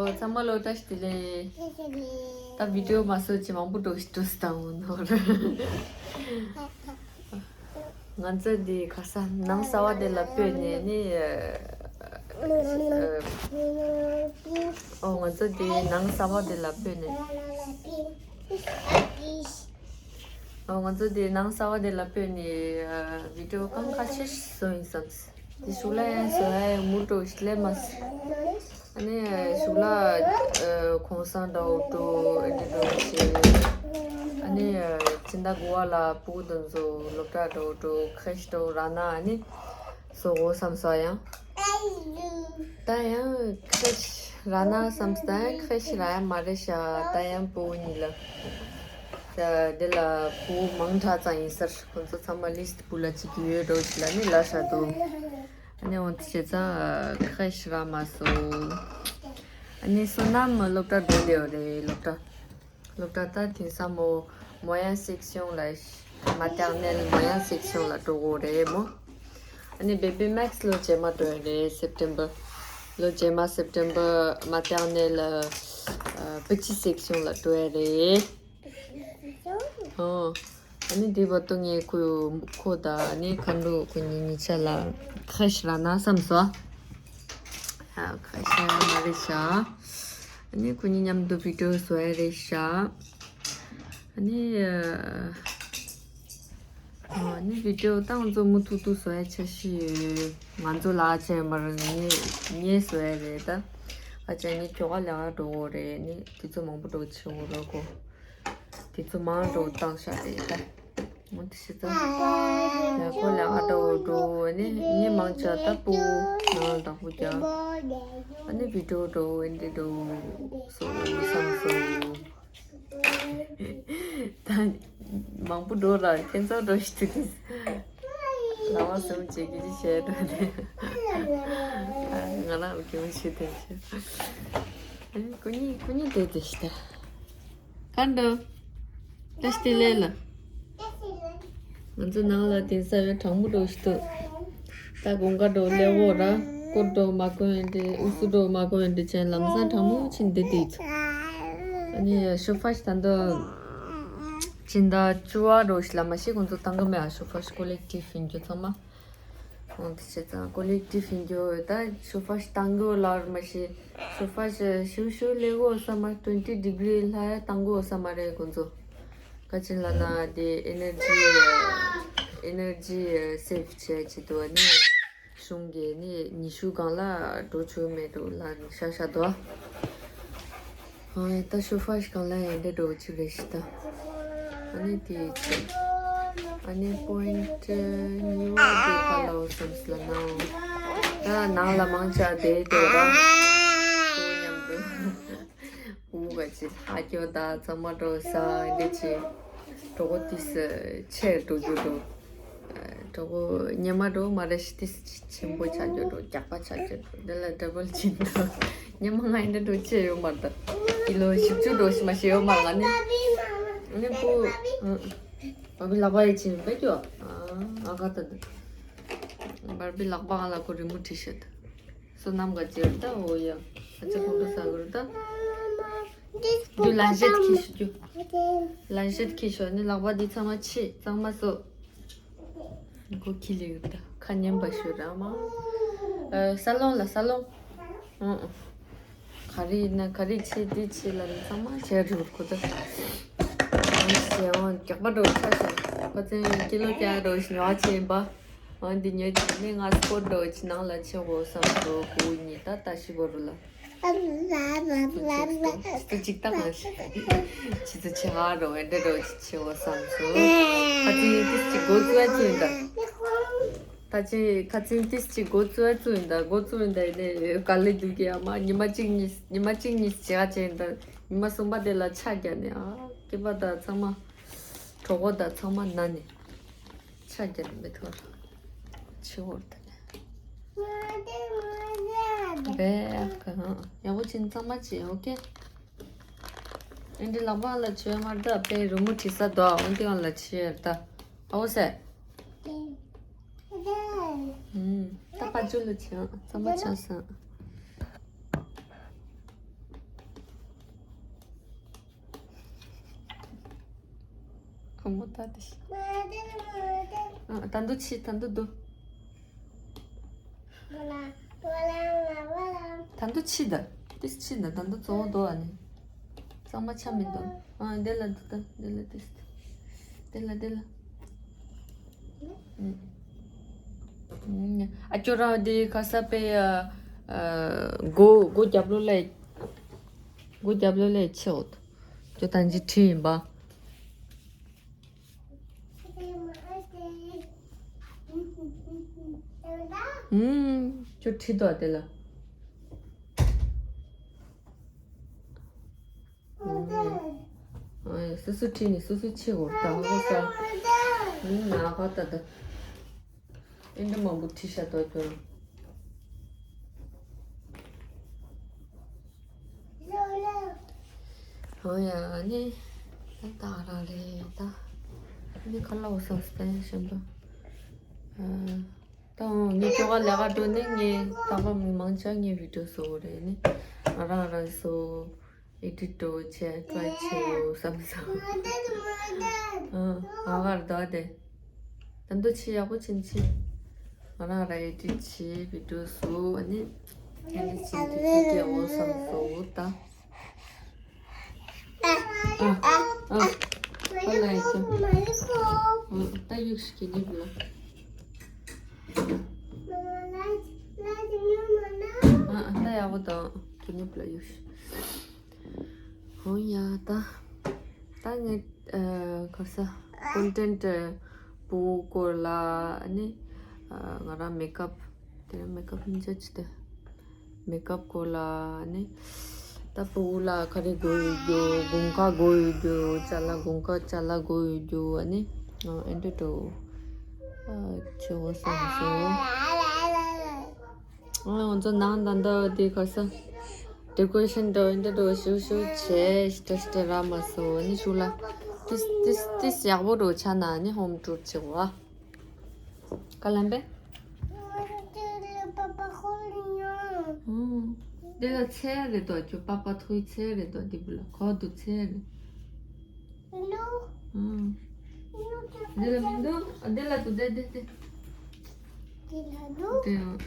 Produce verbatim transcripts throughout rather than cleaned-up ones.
ཨོ་ཚང་མ་ལོ་བཀྲ་ཤིས་བདེ་ལེགས། ད་བི་ཌི་ཡོ་མ་བཟོ་ཅི་མང་པོ་འགྲོ་ཞིག་འགྲོ་སི་དང་ནོར། ང་ཚོ་འདི་ཁ་ས་ནང་གསར་བ་དེ་ལ་སྤོས་ནས་ནི། ཨོ་ང་ཚོ་འདི་ནང་གསར་བ་དེ་ལ་སྤོས་ནས། ཨོ་ང་ཚོ་འདི་ནང་གསར་བ་དེ་ལ་སྤོས་ནས་བི་ཌི་ཡོ་གང་ཁ་ཤས་ཤིག་བཟོ་ཡིན་བསམས། དེ་ཤུགས་ལ་ཡང་བཟོ་ཡ་མུར་འགྲོ་ཞིག་ལས་མ་སི། ཨ་ནི་ཞུགས་ལ་གོང་སང་འདྲ་བོ་འགྲོ་ཨེ་འདྲ་འགྲོ་ཞེས། ཨ་ནི་སྦྱིན་བདག་གུ་བ་ལ་སྤུ་གུ་དེ་ཚོ་སློབ་གྲྭ་འགྲོ་འགྲོ་ཁེ་ཤི་འགྲོ་ར་ན་ཨ་ནི་བཟོ་དགོས་བསམ་སོང་ཡང་། ད་ཡང་ཁེ་ཤི་ར་ན་བསམ་སྟེ་ད་ཡང་ཁེ་ཤི་ར་ཡ་མ་རེད་ཤག་ད་ཡང་སྤུ་གུ་གཉིས་ལ། ད་འདི་ལ་སྤུ་གུ་མང་དྲགས་ཙང་ཡིན་ས་རེད། ཁོང་ཚོ་ཚང་མ་ལིས་ཊི་སྤུ་ལ་གཅིག་ཡོད་འགྲོ་ཞིག་ལ་ནི་ལ་ཤ་འདུག་ཨ་ནི་འོན་ཏེ་བྱས་ཙང་ཁེ་ཤི་ར་མ་སོང་། ཨ་ནི་བསོད་ནམས་སློབ་གྲྭ་འགྲོ་བསྡད་ཡོད་རེད། སློབ་གྲྭ་སློབ་གྲྭ་ད་དེང་སང་མོ་མོ་ཡང་སེག་སི་ཡོང་ལ་མ་ཏེར་ནེལ་མོ་ཡང་སེག་སི་ཡོང་ལ་འགྲོ་དགོས་རེད་མོ། ཨ་ནི་བེ་བི་མེག་སི་ལོ་རྗེས་མ་འགྲོ་ཡ་རེད། སེབ་ཊེམ་བར་ལོ་རྗེས་མ་སེབ་ཊེམ་བར་མ་ཏེར་ནེལ་ལ་བུ་ཆི་སེག་སི་ཡོང་ལ་འགྲོ་ཡ་རེད། ཨོ། ཨ་ནི་དེ་བར་དུ་ངས་ཁོ་ཁོ་དང་ཨ་ནི་མཁའ་འགྲོ་ཁོ་གཉིས་གཉིས་ཆ་ལ་ཁ་ཤས་རག་ན་བསམ་སོང་། ཨ་ཁ་ཤས་མ་རེད་ཤག་ཨ་ནི་ཁོ་གཉིས་མཉམ་དུ་བི་ཌི་ཡོ་བཟོ་ཡ་རེད་ཤག་ཨ་ནི་ཨ་ནི་བི་ཌི་ཡོ་ད་ང་ཚོ་མུ་མཐུད་དུ་བཟོ་ཡ་འཆར་གཞི་ཡོད། ང་ཚོ་ལ་ཆེ་མར་ངས་ངས་བཟོ་ཡ་རེད་ད། ཨ་ཅག་ངས་ཁྱོ་ག་ལས་ཀ་འགྲོ་དགོས་རེད། ཨ་ནི་དེ་ཚོ་མང་པོ་འགྲོ་ཆེ་འོ་རོགས་གོ། དེ་ཚོ་མང་འགྲོ་བཏང་ཤག་རེད་ད། འོ་དེ་ཤི་ཙང་། ཡ་ཁོ་ལས་ཀ་འགྲོ་འགྲོ་ཨ་ནི་ངས་མང་ཆ་ད་སྤུ་གུ་ནང་ལ་བདག་པོ་རྒྱག་ཨ་ནི་བི་ཌི་ཡོ་འགྲོ་ཨེ་འདྲ་འགྲོ་སོ་བསམ་སོང་། ད་མང་པོ་འགྲོ་ར་ཁྱེད་ཚོ་འགྲོ་ཞིག་ཏུ་ལ་བ་སུམ་བྱེད་ཀྱི་ཅི་བྱས་འགྲོ་ནས་ང་རང་གི་མི་ཤི་དེ་ཤི་ཀུ་ཉི་ཀུ་ཉི་དེ་དེ་ཤི་ད་ག་འགྲོ་ད་ཤི་ལེ་ལ། ང་ཚོ་ནང་ལ་དེང་སང་ཡང་གྲང་མོ་འགྲོ་ཞིག་འདུག་ད་དགོང་ཁ་འགྲོ་སླེ་འོ་ར་སྐོར་འགྲོ་མ་གོན་ཡོད་འདྲི་ཨུ་སུ་འགྲོ་མ་གོན་ཡོད་འདྲི་བྱས་ལམ་སང་གྲང་མོ་ཕྱིན་བསྡད་དེ་ཡིན་ཚོ། ཨ་ནི་ཤོ་ཕ་ཤི་ད་འདོ་སྦྱིན་བདག་བཅུ་བ་འགྲོ་ཞིག་ལ་མ་ཤི་ཁོང་ཚོ་བཏང་གི་མེད་ཨ་ཤོ་ཕ་ཤི་ཀོ་ལེག་ཊིབ་ཡིན་རྒྱུ་ཚང་མ། འོང་དེ་བྱས་ཙང་ཀོ་ལེག་ཊིབ་ཡིན་རྒྱུ་ད་ཤོ་ཕ་ཤི་བཏང་གི་ལར་མ་ཤི་ཤོ་ཕ་ཤི་ཤུ་ཤུ་སླེ་འོ་ས་མ་ཊུ་ཝེན་ཊི་ཌི་གྷི་རི་ལྷ་ཡ་བཏང་གི་འོ་ས་མ་རེད་ཁོང་ཚོ། ཁ་ཅིག་ལ་ན་དེ་ཨེ་ནར་ཇི་ཨེ་ནར་ཇི་སེབ་བྱས་ཆེད་དུ་ནི་གཞུང་གི་ནི་ཉི་ཤུ་སྒང་ལ་འགྲོ་ཆོག་མེད་འགྲོ་ལ་ཤ་ཤ་དོ། ཨ་ད་ཤོ་ཕ་ཤི་སྒང་ལ་ཡན་འདྲ་འགྲོ་ཆོག་རེད་ཤི་ད། ཨ་ནི་དེ་ཆེ་ཨ་ནི་པོ་ཡིན་ཊི་གཉིས་པ་དེ་ཕ་ལ་འོ་སམ་སི་ལ་ན་འོ། ད་ནང་ལ་མང་ཆ་དེ་དེ་ར་ཁོ་མཉམ་དུ། འུ་ག་ཅི་ལྷ་སྐྱོ་ད་ཚང་མ་འགྲོ་ས་འདི་ཆེ། གྲོགས་པོ་ཏིས་ཆེར་འགྲོ་རྒྱུ་འགྲོ། གྲོགས་པོ་ཉི་མ་འགྲོ་མ་རེད་ཤི་ཏིས་ཆེན་པོ་ཆགས་རྒྱུ་འགྲོ་རྒྱག་པ་ཆགས་རྒྱུ་འགྲོ་འདི་ལ་ཌ་བལ་ཅིན་འགྲོ། ཉི་མ་ང་ཡིན་འདྲ་འགྲོ་ཆེ་ཡོད་མ་རེད་ད། ཀི་ལོ་བཞི་བཅུ་འགྲོ་ཤི་མ་ཤི་ཡོད་མ་རེད་ང་ནི། ནི་པུ། བ་བི་ལག་པ་ཡི་ཆེན་པེ་ཀྱོ། ཨ་ག་ད་འདི། བར་བི་ལག་པ་ང་ལ་ཁོ་རི་མོ་ཁྲིད་ཤད། བསོད་ནམས་ག་ཅེར་ད་འོ་ཡ། ཨ་ཅེ་ཁོང་ཁྲོ་ཟ་གི་རུ་ད། རྒྱུ་ལན་ཤེད་ཁྱི་ཤོ་རྒྱུ། ལན་ཤེད་ཁྱི་ཤོ་ནི་ལག་པ་འདི་ཚང་མ་ཆི་གཙང་མ་སོ། ཁོ་ཁྱི་ལི་གི་ད་ཁ་ཉན་པ་ཤོ་ར་མ། ཨ་ས་ལོང་ལ་ས་ལོང་། ཨང་ཨང་། ག་རི་ན་ག་རི་ཆི་འདི་ཆི་ལ་ནི་ཚང་མ་ཆེ་རུ་ཁོ་ད། ཨང་ཤེ་ཨང་རྒྱག་པ་འགྲོ་ཆ་ཤོ། ཁོ་ཚན་ཀི་ལོ་ཀྱ་རོ་ཤི་ཉོ་ཆེ་ཡིན་པ། ཨང་འདི་ཉོས་ཀྱི་ནི་ང་སྤོར་འགྲོ་ཆི་ནང་ལ་ཆེ་འོ་བསམ་འགྲོ་བུ་གཉིས་ད་ད་ཤི་བོ་རུ་ལ། ཆི་ཚོ་ཅིག་ད་ང་ཤི། ཆི་ཚོ་ཆེ་ཧ་རོ་ཨེ་འདྲ་རོ་ཆི་ཆེ་འོ་བསམ་སོ། ཁ་ཚིག་ཏིས་ཅིག་འགོ་བཙུགས་ཨ་ཅི་ཡིན་ད། ད་ཅི་ཁ་ཚིག་ཏིས་ཅིག་འགོ་བཙུགས་ཨ་བཙུགས་ཡིན་ད་འགོ་བཙུགས་ཡིན་ད་ཡིན་ནི་ག་ལེ་འདུག་གི་ཨ་མ་ཉི་མ་གཅིག་གཉིས་ཉི་མ་གཅིག་གཉིས་བྱེད་ཨ་ཅི་ཡིན་ད་ཉི་མ་གསུམ་པ་དེ་ལ་ཆ་རྒྱག་ནི་ཨ་སྐྱེས་པ་ད་ཚང་མ་གྲོགས་པོ་ད་ཚང་མ་ན་ནི། ཆ་རྒྱ་མི་ཐོར། ཆི་ཧོར་ད་ནི། རེད་ཨ་ཁ་ཧང་། ཡག་པོ་ཅིན་གཙང་མ་ཅི་ཨོ་ཀེ། ཨེ་འདྲི་ལག་པ་ལ་ཆོས་མར་ད་པའི་རུ་མོ་ཁྲི་ས་དོ་ཨོ་འདི་ཨོ་ལ་ཆི་ཡར་ད། ཨོ་སེ། ད་པ་ཅུ་ལ་ཆི་ཨ་གཙང་མ་ཆ་ས། ཁོ་མོ་ད་དེ་ཤི། ཨ། ད་འདུ་ཆི་ད་འདུ་འདུ། ད་འདུ་ཆི་ད། དེ་ཆི་ད། ད་འདུ་གཙོ་བོ་འདུ་ཨ་ནི། གཙང་མ་ཆ་མི་འདུག་ཨ། དེ་ལ་འདུ་ད། དེ་ལ་དེ་ཤི། དེ་ལ་དེ་ལ། ཨ། ཁྱོད་རང་དེ་ཁ་ས་པའི། ཨ། སྒོ་སྒོ་རྒྱབ་ལོགས་ལ། སྒོ་རྒྱབ་ལོགས་ལ་ཆེའོ། ཁྱོད་ད་ཅི་ཁྲིད་ཡིན་པ། ཁྱོད་ཁྲིད་དོ་དེ་ལ། སོ་སོ་ཁྲིད་ནས་སོ་སོའི་ཆེ་གོ་ད་ཧ་གོ་ས། ཨུམ། ན་ག་ད་ད། ཨེ་འདྲ་མང་པོ་ཁྲིད་ཤ་དོ་ཁྱོད། ཨོ་ཡ་ནི། ད་ད་རང་རེད་ད། ནི་ཁ་ལ་འོ་སོང་སྟེ་ཞིམ་པོ། ཨ། ད་འོ་ངས་ཁྱོ་ག་ལས་ཀ་འགྲོ་ནས་ངས་ད་པ་མི་མང་ཆ་ངས་བི་ཌིའོ་བཟོ་གོ་རེད་ནི། ང་རང་རང་བཟོ། ཨེ་ཌིཊ་འགྲོ་བྱས་ཊྲའི་བྱེད་འོ་བསམ་བསམ། ཨ། ང་གར་ད་དེ། ད་འདུ་ཆི་ཡག་པོ་ཕྱིན་ཕྱིན། ང་རང་རང་ཨེ་ཌིཊ་བྱེད་བི་ཌིའོ་བཟོ་ཨ་ནི། ཨེ་ཌིཊ་བྱེད་དུས་ཚོད་སྤྲད་འོ་བསམ་བཟོ་འོ་ད། ཨ། ཨ། ཨ་ལ་ཡི་ཤོ། ཨ། ད་གཡུག་ཤིག་གི་ནི་བུ་ལ། ཨ། ཨ། ད་ཡག་པོ་དང་གི་ནི་བུ་ལ་གཡུག་ཤིག་འོ་ཡ་ད། ད་ངས། ཨ། ག་ས། ཀོན་ཊེན་ཊི་པུའུ་སྐོར་ལ་ཨ་ནི། ཨ། ང་རང་མེ་ཀབ། དེ་རིང་མེ་ཀབ་ཉིན་ཆ་ཅི་ཏེ། མེ་ཀབ་སྐོར་ལ་ཨ་ནི། ད་པུའུ་ལ་ག་རེ་དགོས་ཡོད་རྒྱུ། དགུན་ཁ་དགོས་ཡོད་རྒྱུ། ཅ་ལག་དགུན་ཁ་ཅ་ལག་དགོས་ཡོད་རྒྱུ་ཨ་ནི། ཨ། ཨེ་འདྲ་འགྲོ། ཨ། ཆེ་བོ་སོང་སོང་། ཨ། ང་ཚོ་ནང་ད་ལྟ་དེ་ག་ས། ཌེ་ཀོ་རེ་ཤན་འདྲ་བོ་འདྲ་འདྲ་བོ་ཞུ་ཞུ་བྱས་སྟེ་སྟེ་ར་མ་སོང་ནི་ཞུ་ལ། ཏིས་ཏིས་ཏིས་ཡག་པོ་འགྲོ་ཆ་ན་ནི་ཧོམ་ཊུར་བྱེད་བ། ག་ལ་འབད། ཨུམ། འདི་ལ་ཚལ་རེད་དོ། ཁྱོད་པ་པ་ཐོའི་ཚལ་རེད་དོ། འདི་བུ་ལ་གོ་དུ་ཚལ་རེད། ཨུམ། འདི་ལ་མི་འདུག་འདི་ལ་འདུག་འདི་འདི་འདི། འདི་ལ་འདུག་འདི་ཡང་།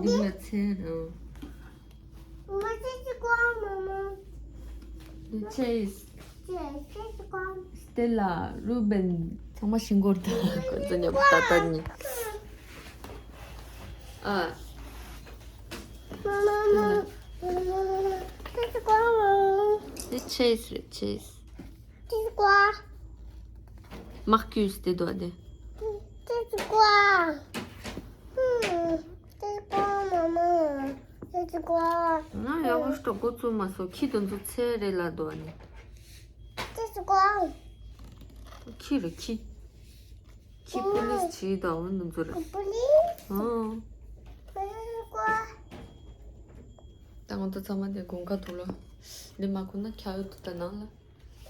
འདི་ལ་ཚེ་རང་། འདི་ཆེ་ཡིས། སྟེ་ལ་རུ་བེན་ཚང་མ་ཤིང་སྒོར་དང་ཁོ་ཚོ་ཉབ་ཏ་ཏ་ནི། ཨ། འདི་ཆེ་ཡིས་རེད་ཆེ་ཡིས། མག་གུས་ཏེ་དོ་དེ། ང་ཡག་པོ་ཞིག་འགོ་བཙུགས་མ་སོང་། ཁྱི་དེ་ཚོ་ཚེ་རེ་ལ་དོ་ནི། ཁྱི་རེད་ཁྱི། ཁྱི་པུ་ལིས་བྱིས་དང་འོ་དེ་ཚོ་རེད། ཨང་། ད་ང་ཚོ་ཚང་མ་དེ་དགུན་ཁ་འདུག་ལ། འདི་མ་ཁུར་ན་འཁྱག་ཡོད་འདུག་ད་ནང་ལ།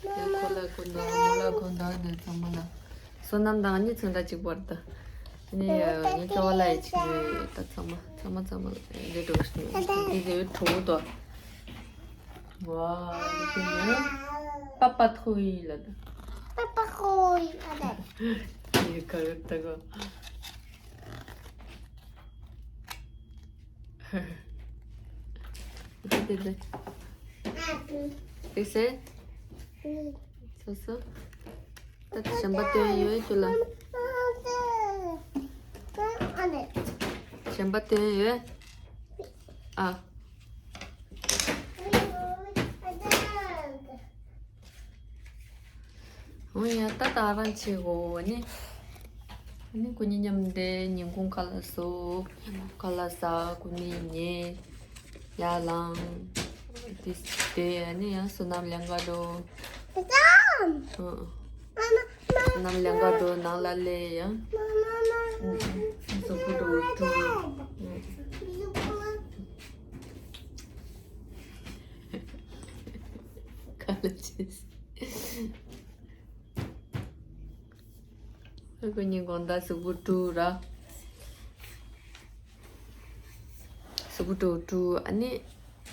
ཡང་ཁོ་ལ་ཁོ་ན་མོ་ལ་ཁོ་ན་ནས་ཚང་མ་ལ། བསོད་ནམས་དང་ནི་ཚོན་ཁྲ་གཅིག་པར་ད། ནི་ངའི་སྐྱོ་བ་ལ་ཡི་ཆིག་རེད་ད། ཚང་མ་ཚང་མ་ཚང་མ་རེད་འགྲོ་ཞིག་ནས་འདི་དེ་བའི་གྲོགས་དོ། ཝ། འདི་དེ་ནས་པ་པ་ཐོ་ཡི་ལ་ད། པ་པ་ཐོ་ཡི་ཨ་ད། ཡི་ག་རེ་ད་གོ། དེ་དེ་དེ། དེ་སེ། སོ་སོ། ད་གཞན་པ་སྟོན་ཡོད་ཁྱོད་ལ། གཞན་པ་སྟོན་ཡོད། ཨ། འོ་ཡ་ད་ད་རང་བྱེད་གོ་ནི། ནི་ཁོ་གཉིས་མཉམ་དེ་ཉིན་གུང་ཁ་ལག་བཟོ། ཁ་ལག་ཟ། ཁོ་གཉིས་ཉལ། ཡར་ལངས། དེ་དེ་ནི་ཡང་བསོད་ནམས་ལེན་ག་འགྲོ། ཨང་། བསོད་ནམས་ལེན་ག་འགྲོ། ནང་ལ་སླེབས་ཡང་། ཨང་། གཟུགས་པོ་འགྲོ་འགྲོ། ཨང་། ག་ལ་བྱེད། ཨ་ཁུ་གཉིས་དགོང་དག་གཟུགས་པོ་བཀྲུ་ར། གཟུགས་པོ་བཀྲུ་བཀྲུ་ཨ་ནི་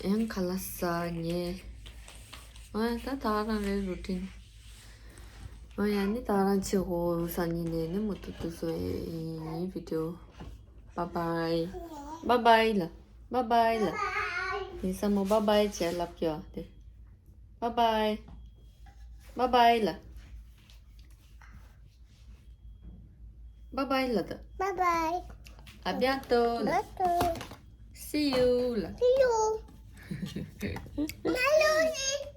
ཡང་ཁ་ལག་ཟ་ཉལ། ཨ་ད་ད་རང་རེ་རུ་ཊིན། ཨོ་ཡ་ནི་ད་རང་ཆེ་ཧོ་སང་ཉིན་ནས་ནི་མུ་ཏུ་ཏུ་སོ་ཡིན་བི་ཌི་ཡོ། Bye bye. Bye bye ལ། Bye bye ལ། ཡིན་ས་མོ་bye bye བྱས་ལབ་ཀྱོ་དེ། Bye bye. Bye bye ལ། Bye bye ལ་ད། Bye bye. À bientôt ལ། Bientôt. See you ལ། See you. Hello.